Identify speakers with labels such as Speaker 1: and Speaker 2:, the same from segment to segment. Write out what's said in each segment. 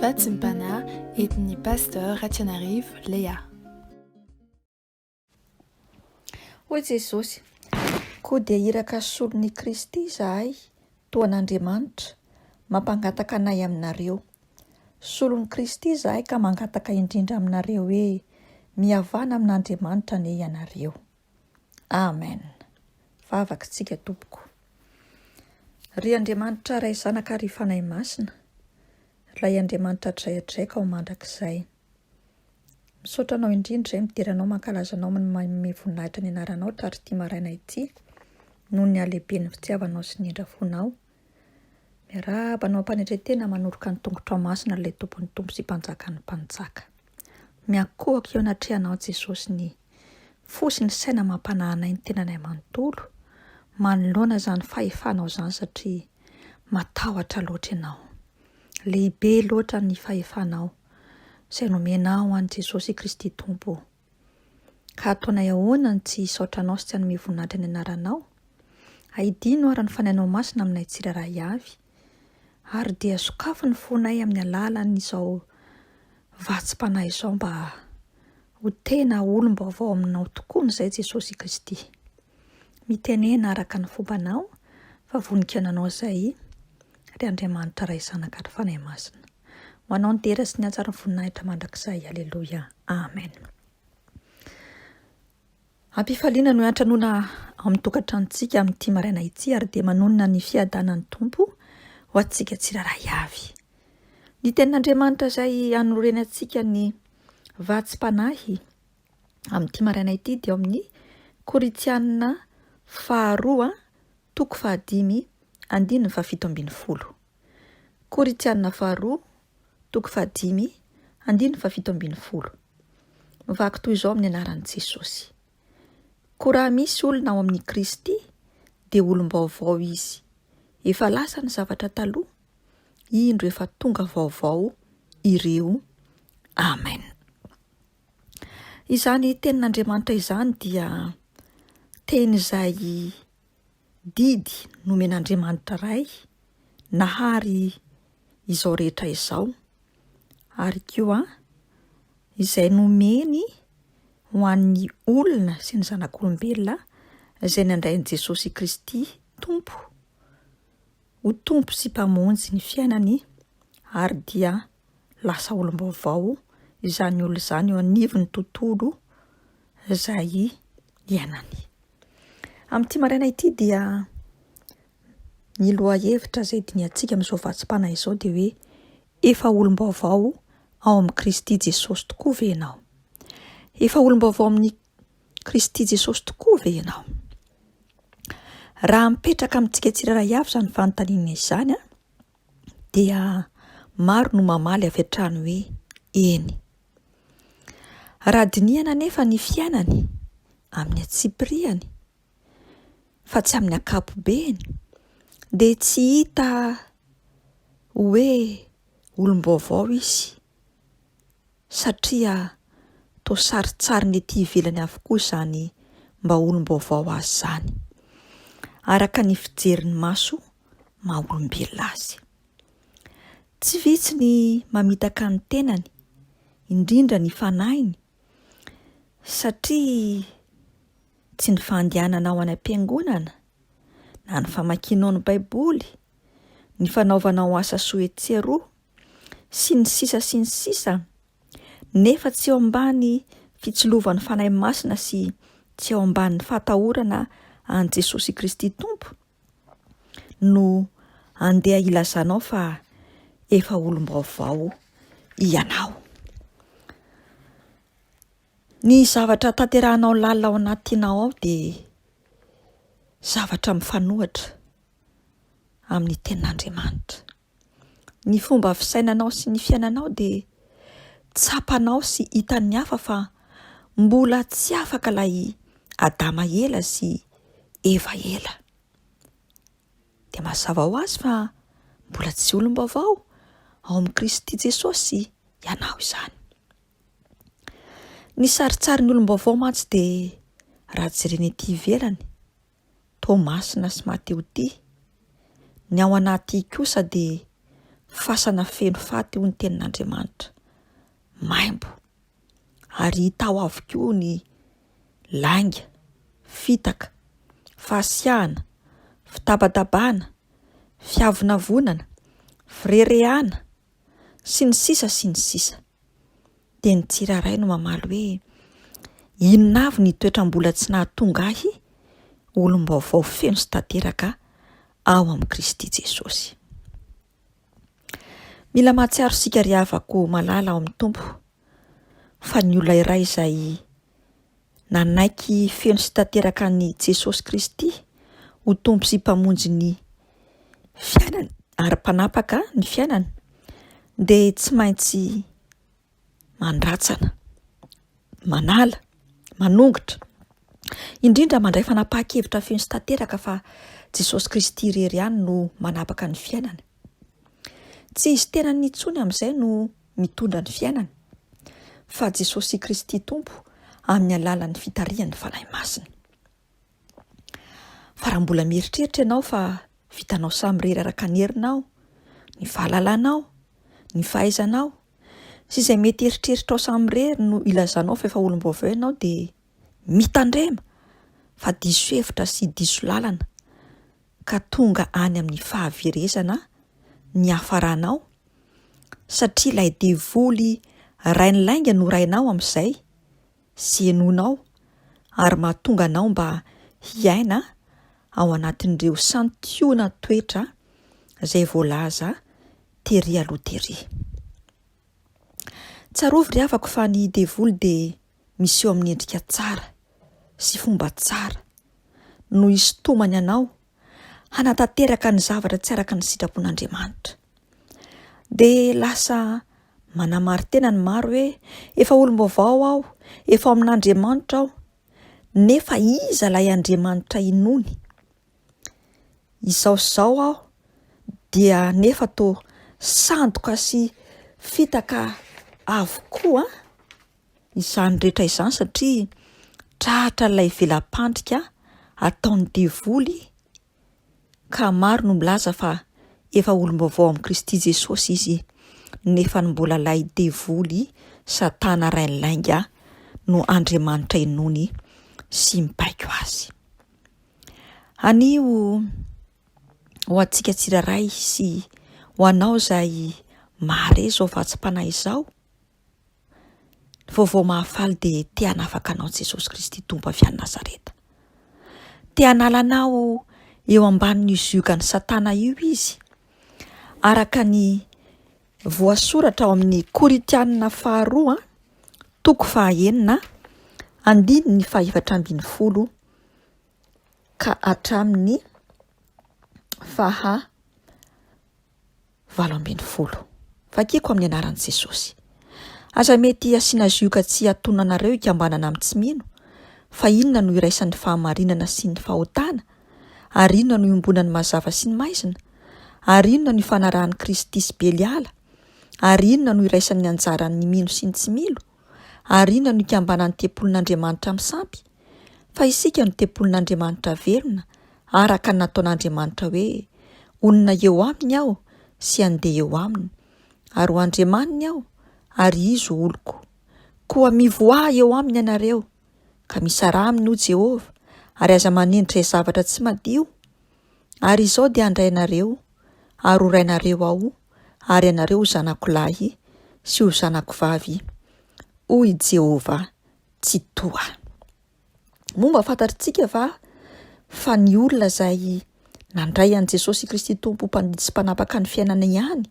Speaker 1: Vatsim-panahy entin'ny Pasteur Ratianarivo Léa.
Speaker 2: Hoy Jesosy, Koa dia iraka solon'i Kristy izahay, toa an'Andriamanitra, mampangataka anay aminareo. Solon'i Kristy izahay ka mangataka indrindra aminareo hoe, Mihavàna amin'Andriamanitra anie ianareo. Amen. Vavaka isika tompoko. Ry Andriamanitra Ray Zanaka ary Fanahy Masina, Ilay Andriamanitra hatrizay hatrizay ka ho mandrakizay. Misaotra Anao indrindra izay midera Anao mankalaza Anao manome voninahitra ny anaranao hatratr'ity maraina ity noho ny halehiben'ny fitiavanao sy ny indra-fonao. Miarahaba anao am-panetren-tena manoroka ny tongotrao masina ilay Tompon'ny Tompo sy Mpanjakan'ny Mpanjaka. Miankohoka eo anatrehanao Jesosy ny fo sy ny saina amam-panahy anay ny tenanay manontolo manoloana izany fahefanao izany satria matahotra loatra ianao. Lehibe loatra ny fahefanao izay nomenao an'i Jesosy Kristy Tompo. Ka ataonay ahoana ny tsy hisaotra anao sy tsy hanome voninahitra ny anaranao? Aidino ary ny Fanahinao Masina aminay tsirairay avy, ary dia sokafy ny fonay amin'ny alalan'izao vatsim-panahy izao mba ho tena olom-baovao aminao tokoa izay Jesosy Kristy. Mitenena araka ny fombanao fa voninkananao izay, ry Andriamanitra Ray Zanaka ary Fanahy Masina. Ho anao ny dera sy ny haja ary ny voninahitra mandrakizay. Aleloia. Amen. Ampifaliana no iantranoana ao amin'ny tokantranontsika amin'ity maraina ity ary dia manonona ny fiadanan'ny Tompo ho antsika tsirairay avy. Ny tenin'Andriamanitra izay anorenantsika ny vatsim-panahy amin'ity maraina ity dia ao amin'ny Korintianina faharoa toko fahadimy andininy fahafito ambin'ny folo. Korintiana faharoa, toko fahadimy, andininy fahafito ambin'ny folo. Mivaky toy izao amin'ny anaran'i Jesosy. Koa raha misy olona ao amin'i Kristy, dia olom-baovao izy. Efa lasa ny zavatra taloha, indro efa tonga vaovao ireo. Amen. Izany tenin'Andriamanitra izany dia teny izay didy nomen'Andriamanitra Ray nahary izao rehetra izao ary koa izay nomeny ho an'ny olona sy ny zanak'olombelona izay nandray an'i Jesosy Kristy Tompo ho Tompo sy Mpamonjy ny fiainany ary dia lasa olom-baovao izany olona izany eo anivon'ny tontolo izay iainany. Amin'ity maraina ity dia ny lohahevitra izay dinihantsika amin'izao vatsim-panahy izao dia hoe efa olom-baovao ao amin'i Kristy Jesosy tokoa ve ianao? Efa olom-baovao amin'i Kristy Jesosy tokoa ve ianao? Raha mipetraka amintsika tsirairay avy izany fanontaniana izany an, dia maro no mamaly avy hatrany hoe eny. Raha dinihana anefa ny fiainany amin'ny antsipiriany fa tsy amin'ny ankapobeny dia tsy hita hoe olom-baovao izy satria toa sarintsariny ety ivelany avokoa izany mba olom-baovao azy izany, araka ny fijerin'ny maso maha olombelona azy. Tsy vitsy ny mamitaka ny tenany, indrindra ny fanahiny, satria tsy ny fandehananao any am-piangonana, na ny famakianao ny Baiboly, ny fanaovanao asa soa etsy sy eroa, sy ny sisa sy ny sisa, nefa tsy eo ambany fitsilovan'ny Fanahy Masina sy tsy eo ambanin'ny fahatahorana an'i Jesosy Kristy Tompo, no andeha hilazanao fa efa olom-baovao ianao. Ny zavatra tanterahanao lalina ao anatinao ao dia zavatra mifanohitra amin'ny tenin'Andriamanitra. Ny fomba fisainanao sy ny fiainanao dia tsapanao sy hitan'ny hafa fa mbola tsy afaka ilay Adama ela sy Eva ela. Dia mazava ho azy fa mbola tsy olom-baovao ao amin'i Kristy Jesosy ianao izany. Ny sarintsarin'ny olom-baovao mantsy dia raha jerena ety ivelany, toa masina sy mahatehotia. Ny ao anaty kosa dia. Fasana feno faty hoy ny tenin'Andriamanitra. Maimbo. Ary hita ao avokoa ny lainga, fitaka, fahasiahana, fitabatabana, fiavonavonana, firerehana, sy ny sisa sy ny sisa. Dia ny tsirairay no mamaly hoe, Inona avy ny toetra mbola tsy nahatonga ahy ho olom-baovao feno sy tanteraka ao amin'i Kristy Jesosy? Mila mahatsiaro isika ry havako malala ao amin'ny Tompo fa ny olona iray izay nanaiky feno sy tanteraka an'i Jesosy Kristy ho Tompo sy Mpamonjy ny fiainany ary mpanapaka ny fiainany dia tsy maintsy mandratsana, manala, manongotra, indrindra mandray fanapahan-kevitra feno sy tanteraka fa Jesosy Kristy irery ihany no manapaka ny fiainany. Tsy izy tenany intsony amin'izay no mitondra ny fiainany fa Jesosy Kristy Tompo amin'ny alalan'ny fitarihan'ny Fanahy Masina. Fa raha mbola mieritreritra ianao fa vitanao samirery araka ny herinao, ny fahalalanao, ny fahaizanao, sy izay mety eritreritrao samirery no ilazanao fa efa olom-baovao ianao dia mitandrema fa diso hevitra sy diso lalana ka tonga any amin'ny fahaverezana ny hiafaranao satria ilay devoly rain'ny lainga no rainao amin'izay sy henoinao ary mahatonga anao mba hiaina ao anatin'ireo santionan-toetra izay voalaza tery aloha tery. Tsarovy ry havako fa ny devoly dia miseho amin'ny endrika tsara sy fomba tsara no hisintomany anao hanatanteraka ny zavatra tsy araka ny sitrapon'Andriamanitra. Dia lasa manamari-tena ny maro hoe efa olom-baovao aho, efa ao amin'Andriamanitra aho, nefa iza ilay Andriamanitra inoany? Izao sy izao aho dia nefa toa sandoka sy fitaka avokoa izany rehetra izany satria tratra ilay vela-pandrika ataon'ny devoly ka maro no milaza fa efa olom-baovao amin'i Kristy Jesosy izy nefa ny mbola ilay devoly satana rain'ny lainga no Andriamanitra inoany sy mibaiko azy. Anio ho antsika tsirairay sy ho anao izay mahare izao vatsim-panahy izao, Ny vaovao mahafaly dia te hanafaka anao Jesosy Kristy Tompo avy any Nazareta. Te hanala anao eo ambanin'io ziogan'i Satana io Izy. Araka ny voasoratra ao amin'ny Korintianina faharoa, toko fahaenina, andininy fahefatra ambin'ny folo ka hatramin'ny faha 18. Vakiko amin'ny anaran'i Jesosy. Aza mety asiana zioga tsy hatonina anareo hikambanana amin'ny tsy mino, fa inona no iraisan'ny fahamarinana sy ny fahotana? Ary inona no iombonan'ny mazava sy ny maizina? Ary inona no ifanarahan'i Kristy sy Beliala? Ary inona no iraisan'ny anjaran'ny mino sy ny tsy milo? Ary inona no ikambanan'ny tempolin'Andriamanitra amin'ny sampy? Fa isika no tempolin'Andriamanitra velona, araka ny nataon'Andriamanitra hoe, Honina eo aminy aho sy handeha eo aminy, ary ho Andriamaniny aho, ary izy ho oloko. Koa mivoaha eo aminy ianareo, ka misaraha aminy, hoy Jehovah, ary aza manendrika izay zavatra tsy madio. Ary izao dia handray anareo, ary ho rainareo aho, ary ianareo ho zanako lahy sy ho zanako vavy, hoy Jehovah Tsitoha. Moa mba fantatritsika va fa ny olona izay nandray an'i Jesosy Kristy Tompo ho Mpamonjy sy Mpanapaka ny fiainana ihany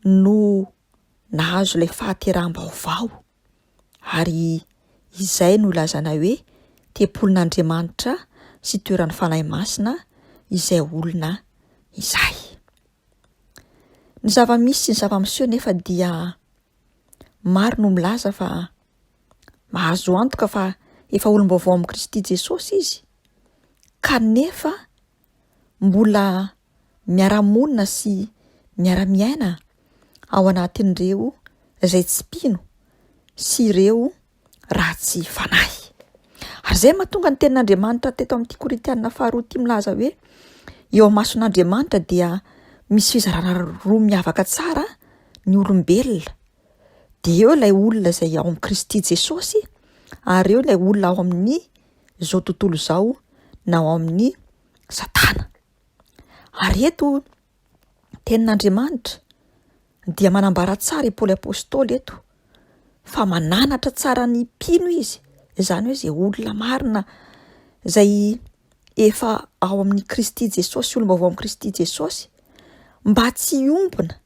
Speaker 2: no nahazo ilay fahateraham-baovao ary izay no ilazana hoe tempolin'Andriamanitra sy toeran'ny Fanahy Masina izay olona izay. Ny zava-misy sy ny zava-miseho nefa dia maro no milaza fa mahazo antoka fa efa olom-baovao amin'i Kristy Jesosy izy, kanefa mbola miara-monina sy miara-miaina ao anatin'ireo izay tsy mpino sy ireo ratsy fanahy. Ary izay mahatonga ny tenin'Andriamanitra teto amin'ity Korintiana faharoa ity milaza hoe eo imason'Andriamanitra dia Misy fizarana roa miavaka tsara ny olombelona. Dia eo ilay olona izay ao amin'i Kristy Jesosy ary eo ilay olona ao amin'ny izao tontolo izao na ao amin'ny Satana. Ary eto tenin'Andriamanitra dia manambara tsara i Paoly Apostoly eto fa mananatra tsara ny mpino izy, izany hoe izay olona marina izay efa ao amin'i Kristy Jesosy, olom-baovao amin'i Kristy Jesosy, mba tsy hiombona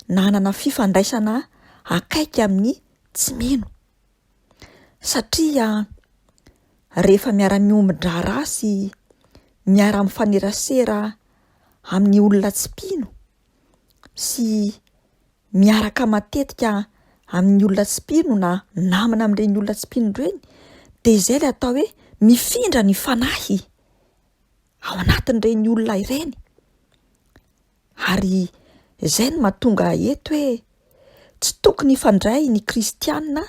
Speaker 2: na hanana fifandraisana akaiky amin'ny tsy mino. Satria rehefa miara-miombon-draharaha sy miara-mifanerasera amin'ny olona tsy mpino sy miaraka matetika amin'ny olona tsy mpino na namana amin'ireny olona tsy mpino ireny dia izay ilay atao hoe mifindra ny fanahy ao anatin'ireny olona ireny. Ary izay no mahatonga eto hoe tsy tokony hifandray ny kristiana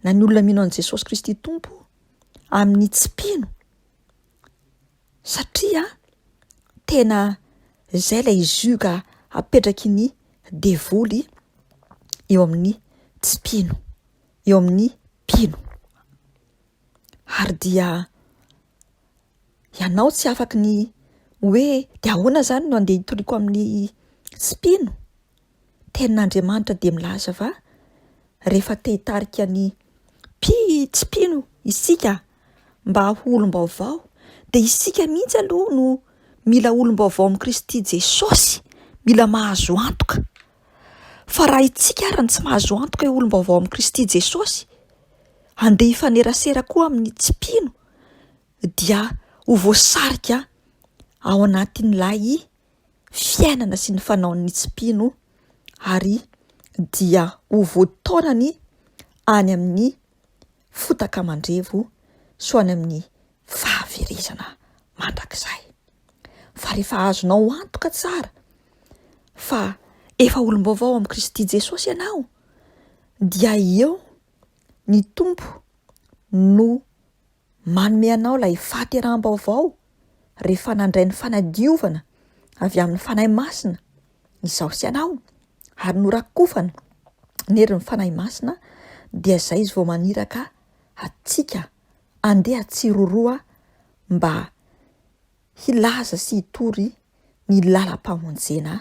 Speaker 2: na ny olona mino an'i Jesosy Kristy Tompo amin'ny tsy mpino satria tena izay ilay zioga apetraky ny devoly eo amin'ny tsy mpino, eo amin'ny mpino. Ary dia Ianao tsy afaky ny hoe de ahoana zany no andeha hitoriako amin'ny tsy mpino? Tenin'Andriamanitra dia milaza fa rehefa te hitarika ny mpi- tsy mpino isika mba ho olom-baovao de isika mihitsy aloha no mila olom-baovao amin'i Kristy Jesosy, mila mahazo antoka. Fa raha itsika ary no tsy mahazo antoka hoe olom-baovao amin'i Kristy Jesosy, andeha hifanerasera koa amin'ny tsy mpino dia ho voasarika ao anatin'ilay fiainana sy ny fanaon'ny tsy mpino ary dia ho voataonany any amin'ny fotaka mandrevo sy ho any amin'ny fahaverezana mandrakizay. Fa rehefa azonao antoka tsara fa efa olom-baovao amin'i Kristy Jesosy ianao dia eo ny Tompo no Manome anao ilay fahateraham-baovao rehefa nandray ny fanadiovana avy amin'ny Fanahy Masina izaho sy ianao ary norakofana ny herin'ny Fanahy Masina dia izay izy vao maniraka antsika andeha tsiroroa mba hilaza sy hitory ny lalam-pamonjena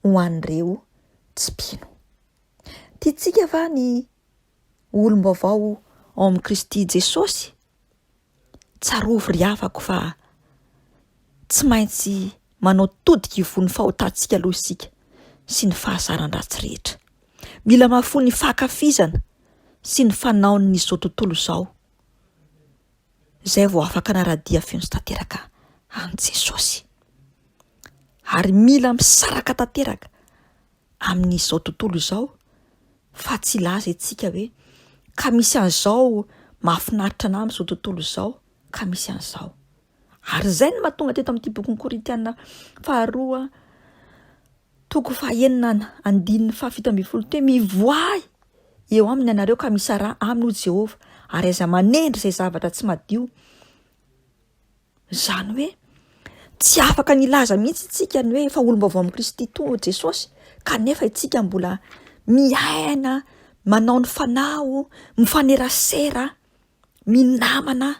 Speaker 2: ho an'ireo tsy mpino. Tiantsika va ny olom-baovao ao amin'i Kristy Jesosy? Tsarovy ry havako fa tsy maintsy manao todika ivoho ny fahotantsika aloha isika sy ny fahazaran-dratsy rehetra. Mila mahafoy ny fankafizana sy ny fanaon'izao tontolo izao izay vao afaka hanara-dia feno sy tanteraka an'i Jesosy. Ary mila misaraka tanteraka amin'izao tontolo izao fa tsy hilaza isika hoe ka misy an'izao mahafinaritra anah amin'izao tontolo izao ka misy an'izao. Ary izay no mahatonga teto amin'ity bokin'ny Korintiana faharoa toko fahenina andininy fahafito ambin'ny folo teo mivoahy eo aminy ianareo ka misaraha aminy hoy Jehovah ary aza manendry izay zavatra tsy madio Izany hoe tsy afaka ny hilaza mihitsy isika ny hoe efa olom-baovao amin'i Kristy Tompo Jesosy kanefa isika mbola miaina, manao ny fanao, mifanerasera, minamana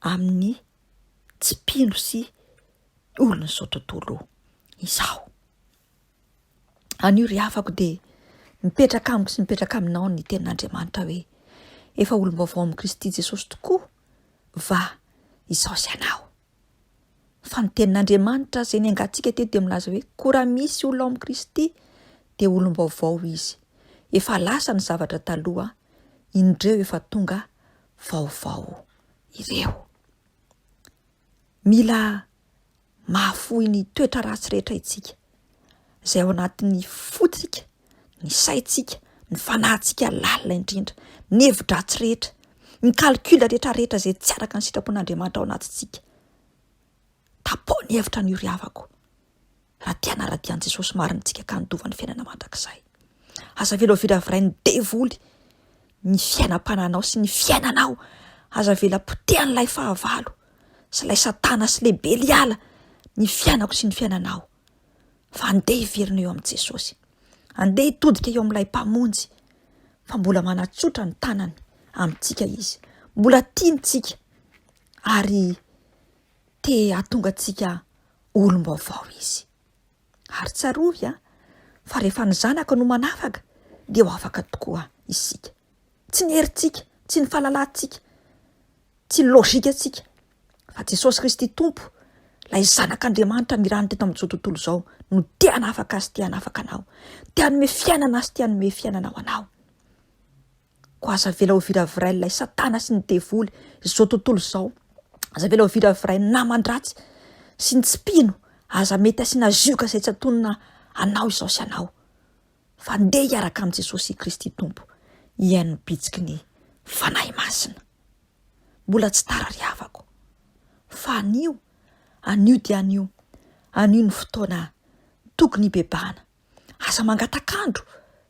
Speaker 2: amin'ny tsy mpino sy olon'izao tontolo izao. Anio ry havako dia mipetraka amiko sy mipetraka aminao ny tenin'Andriamanitra hoe efa olom-baovao amin'i Kristy Jesosy tokoa va izaho sy ianao? Fa ny tenin'Andriamanitra izay niangantsika teto dia milaza hoe koa raha misy olona ao amin'i Kristy dia olom-baovao izy. Efa lasa ny zavatra taloha, indreo efa tonga vaovao ireo. Mila Mahafoy ny toetra ratsy rehetra isika, izay ao anatin'ny fontsika, ny saintsika, ny fanahintsika lalina indrindra, ny hevi-dratsy rehetra, ny calcul rehetra rehetra izay tsy araka ny sitrapon'Andriamanitra ao anatintsika. Tapaho ny hevitra an'io ry havako. Raha te hanara-dia an'i Jesosy marina isika ka handova ny fiainana mandrakizay. Aza avela ho viravirain'ny devoly ny fiainam-pananao sy ny fiainanao. Aza avela potehan'ilay fahavalo sy ilay satana sy ilay beliala ny fiainako sy ny fiainanao fa andeha hiverina eo amin'i Jesosy. Andeha hitodika eo amin'ilay Mpamonjy fa mbola manatsotra ny tanany amintsika Izy. Mbola tiany tsika ary te hahatonga antsika olom-baovao Izy. Ary tsarovy a, fa rehefa ny Zanaka no manafaka dia ho afaka tokoa isika. Tsy ny herintsika, tsy ny fahalalantsika, tsy ny logikantsika, fa Jesosy Kristy Tompo, ilay Zanak'Andriamanitra nirahany teto amin'izao tontolo izao, no te hanafaka sy te hanafaka anao, te hanome fiainana sy te hanome fiainana ho anao. Koa aza avela ho viravirain'ilay Satana sy ny devoly izao tontolo izao. Aza avela ho viravirain'ny naman-dratsy sy ny tsy mpino. Aza mety asiana zioga izay tsy antonona anao izao sy anao. Fa ndeha hiaraka amin'i Jesosy Kristy Tompo hihaino ny bitsiky ny Fanahy Masina. Mbola tsy tara ry havako. Fa anio, anio dia anio, anio ny fotoana tokony hibebahana. Aza mangatak'andro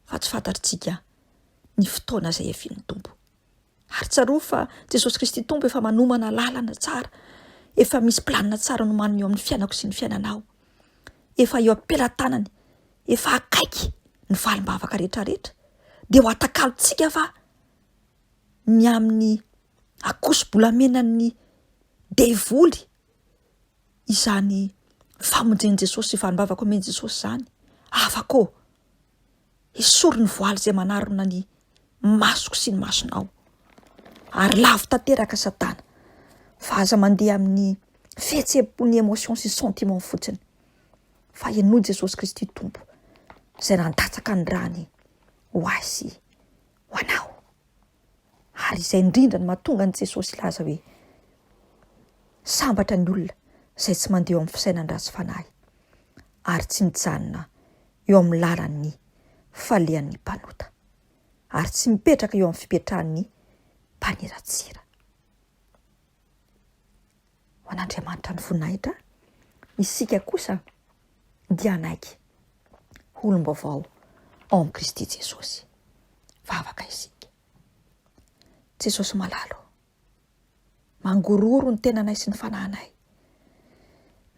Speaker 2: fa tsy fantatritsika ny fotoana izay hiavian'ny Tompo. Ary tsarovy fa Jesosy Kristy Tompo efa manomana lalana tsara, efa misy planina tsara nomaniny eo amin'ny fiainako sy ny fiainanao. Efa eo am-pelatanany, efa akaiky ny valim-bavaka rehetrarehetra. Dia ho atakalontsika fa ny amin'ny akoso-bolamenan'ny devoly izany famonjen'i Jesosy sy valim-bavaka omen'i Jesosy izany. Afaka ô! Esory ny voaly izay manarona ny masoko sy ny masonao. Ary lavo tanteraka Satana. Fa aza mandeha amin'ny fihetseham-po ny émotion sy sentiment fotsiny. Fa henoy Jesosy Kristy Tompo izay nandatsaka ny rany ho ahy sy ho anao. Ary izay indrindra no mahatonga an'i Jesosy hilaza hoe, Sambatra ny olona izay tsy mandeha eo amin'ny fisainan-dratsy fanahy, ary tsy mijanona eo amin'ny lalan'ny falehan'ny mpanota, ary tsy mipetraka eo amin'ny fipetrahan'ny mpaniratsira. Ho an'Andriamanitra ny voninahitra, isika kosa dia hanaiky ho olom-baovao ao amin'i Kristy Jesosy. Vavaka isika. Jesosy malala ô, mangorohoro ny tenanay sy ny fanahinay.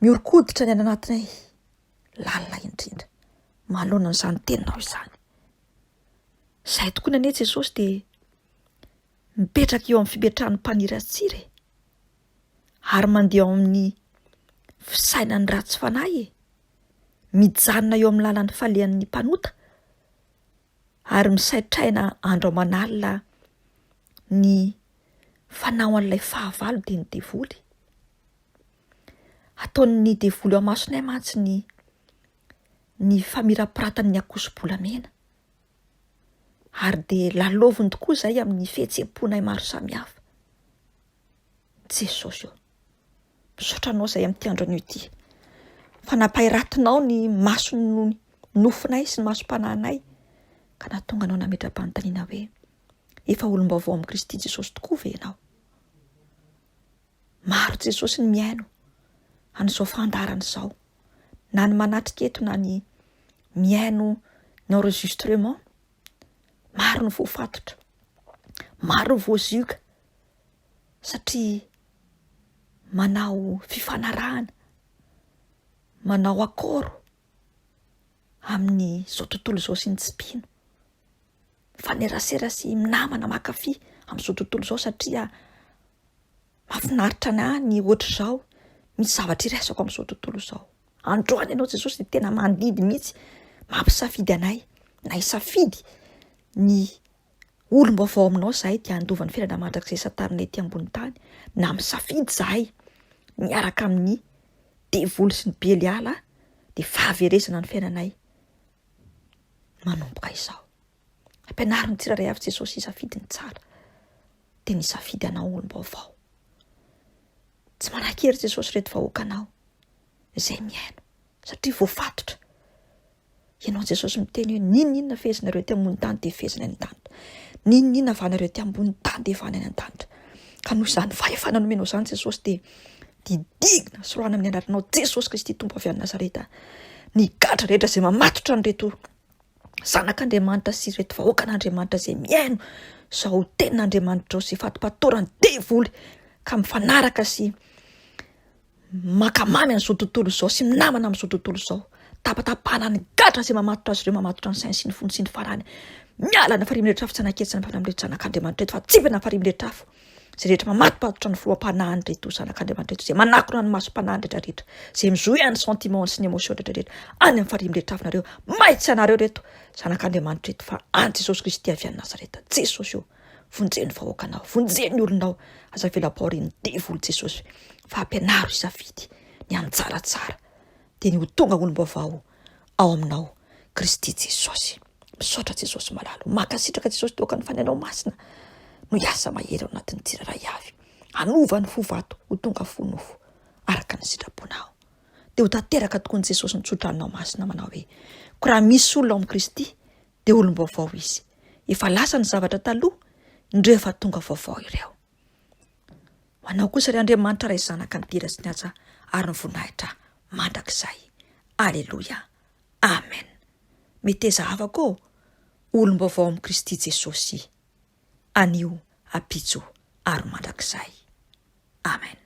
Speaker 2: Mihoron-koditra ny any anatinay lalina indrindra manoloana an'izany teninao izany. Izahay tokoa anie Jesosy dia mipetraka eo amin'ny fipetrahan'ny mpaniratsira e! Ary mandeha ao amin'ny fisainan'ny ratsy fanahy e! Mijanona eo amin'ny lalan'ny falehan'ny mpanota ary misaitraina andro aman'alina ny fanao an'ilay fahavalo dia ny devoly. Ataon'ny devoly eo amasonay mantsy ny ny famirapiratan'ny akoso-bolamena. Ary dia lalaoviny tokoa izay amin'ny fihetseham-ponay maro samihafa. Jesosy ô, misaotra anao izay amin'ity andro anio ity. Fa nampahiratinao ny mason'ny nofonay sy ny masom-panahinay ka nahatonga anao nametra-panontaniana hoe efa olom-baovao amin'i Kristy Jesosy tokoa ve ianao? Maro Jesosy ny mihaino an'izao fandaharana izao, na ny manatrika eto na ny mihaino ny enregistrement. Maro ny voafatotra, maro ny voazioka satria manao fifanarahana, manao accord amin'izao tontolo izao sy ny tsy mpino. Mifanerasera sy minamana mankafy amin'izao tontolo izao satria mahafinaritra anah ny ohatr'izao, misy zavatra iraisako amin'izao tontolo izao. Androany ianao Jesosy dia tena mandidy mihitsy, mampisafidy anay na hisafidy ny olom-baovao aminao izahay dia handova ny fiainana mandrakizay santarina ety ambony tany, na misafidy izahay miaraka amin'ny devoly sy ny beliala dia fahaverezana ny fiainanay manomboka izao. Ampianaro ny tsirairay avy Jesosy hisafidy ny tsara dia nisafidy anao olom-baovao. Tsy manan-kery Jesosy ireto vahoakanao izay mihaino satria voafatotra. Ianao Jesosy miteny hoe n'inon'inona fehezinareo ety ambony tany dia fehezina any an-danitra. N'inon'inona avanareo ety ambony tany dia evana any an-danitra. Ka noho izany fahefana nomenao izany Jesosy dia didigna sorohana amin'ny anaranao Jesosy Kristy Tompo avy any Nazareta. Ny gadra rehetra izay mamatotra an'ireto zanak'Andriamanitra sy ireto vahoakan'Andriamanitra izay mihaino izao tenin'Andriamanitra izao sy fatopatoran'ny devoly ka mifanaraka sy. Mankamamy an'izao tontolo izao sy minamana amin'izao tontolo izao. Tapatapahana ny gadra izay mamatotra azy ireo, mamatotra ny sainy sy ny fony sy ny farany. Miala ny farihy mirehitra afo tsy hanaketsana ny fanahy amin'ireto zanak'Andriamanitra ireto fa tsipina ny farihy mirehitra afo. Izay rehetra mamatopatotra ny filoham-panahin'ireto zanak'Andriamanitra ireto, izay manakona ny masom-panahiny rehetra rehetra, izay mizohy any sentiment sy ny émotion rehetra rehetra, any amin'ny farihy mirehitra afo nareo, may tsy anareo ireto zanak'Andriamanitra ireto fa any Jesosy Kristy avy any Nazareta. Jesosy ô! Vonjeo ny vahoakanao, vonjeo ny olonao, aza avela ampahorin'ny devoly Jesosy fa ampianaro hisafidy ny anjara tsara dia ny ho tonga olom-baovao ao aminao Kristy Jesosy. Misaotra Jesosy malala. Mankasitraka Jesosy toaka ny fanahinao masina no hiasa mahery ao anatin'ny tsirairay avy. Hanova ny fo vato ho tonga fo nofo araka ny sitraponao. Dia ho tanteraka tokoa ny Jesosy ny tsotranao masina manao hoe ko raha misy olona ao amin'i Kristy dia olom-baovao izy. Efa lasa ny zavatra taloha, indreo efa tonga vaovao ireo. Ho anao kosa ry Andriamanitra Ray Zanaka ny dera sy ny haja ary ny voninahitra mandrakizay. Aleloia. Amen. Meteza havako ô, olom-baovao amin'i Kristy Jesosy, anio, ampitso ary mandrakizay. Amen.